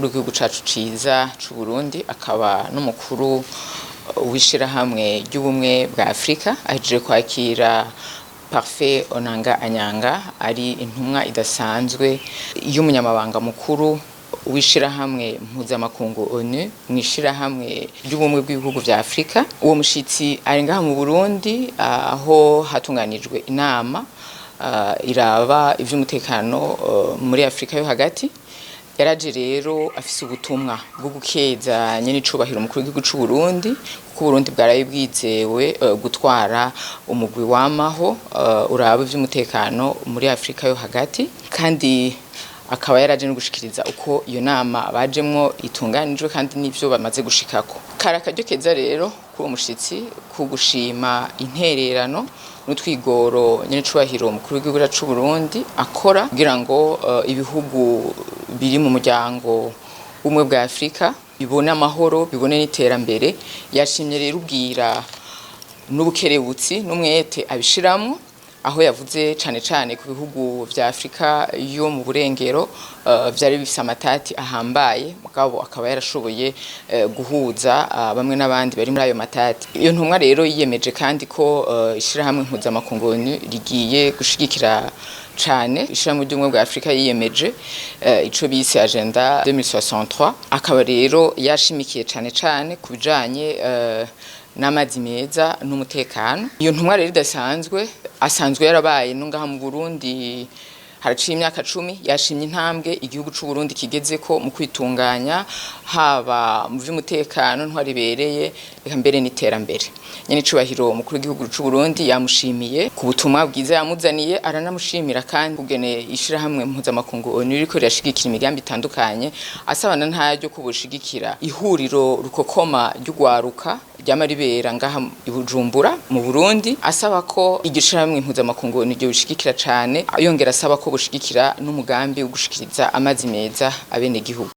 Umukuru w'igihugu cacu ciza c'u Burundi akaba n'umukuru w'ishirahamwe ry'ubumwe bwa Afrika ahejeje kwakira Parfait Onanga Anyanga, ari intumwa idasanzwe y'umunyamabanga mukuru w'ishirahamwe mpuzamakungu ONU mw'ishirahamwe ry'ubumwe bw'ibihugu vya Afrika. Uwo mushitsi ari ngaha mu Burundi aho hatunganijwe inama iraba ivy'umutekano muri Afrika yo hagati. Yaraje rero afise ubutumwa bwo gukeza nyene icubahiro umukuru w'igihugu c'u Burundi, kuko Burundi bwaraye bwizewe gutwara umugwi wamaho uraba ivy'umutekano muri Afrika yo hagati, kandi akaba yaraje no gushikiriza uko iyo nama bajemwo itunganijwe kandi n'ivyo bamaze gushikako. Kari akaryo keza rero kuri uwo mushitsi ku gushima intererano n'utwigoro nyene cubahiro umukuru w'igihugu c'u Burundi akora kugira ngo ibihugu biri mu muryango w'ubumwe bwa Afrika bibone amahoro, bibone n'iterambere. Yashimye rero ubwira n'ubukerebutsi n'umwete abishiramwo, aho yavuze cane cane ku bihugu vya Afrika yo mu burengero vyari bifise amatati ahambaye, mugabo akaba yarashoboye guhuza bamwe n'abandi bari muri ayo matati. Iyo ntumwa rero yiyemeje kandi ko ishirahamwe mpuzamakungu ONU rigiye gushigikira cane ishirahamwe ry'ubumwe bwa Afrika yiyemeje ico bise Agenda 2063. Akaba rero yashimikiye cane cane ku bijanye n'amazi meza n'umutekano. Iyo ntumwa rero idasanzwe asanzwe yarabaye no ngaha mu Burundi haraciye imyaka 10. Yashimye intambwe igihugu c'u Burundi kigezeko mu kwitunganya, haba mu vy'umutekano, ntwari ibereye, reka mbere n'iterambere. Nyene icubahiro umukuru w'igihugu c'u Burundi yamushimiye ku butumwa bwiza yamuzaniye, aranamushimira kandi kugene ishirahamwe mpuzamakungu ONU ririko rirashigikira imigambi itandukanye, asabana ntaryo kubushigikira ihuriro rukokoma ry'ugwaruka ryama ribera ngaha i Bujumbura mu Burundi, asaba ko iryo shirahamwe mpuzamakungu ONU ryo bishigikira cane, yongera asaba ko bushigikira n'umugambi wo gushikiriza amazi meza abenegihugu.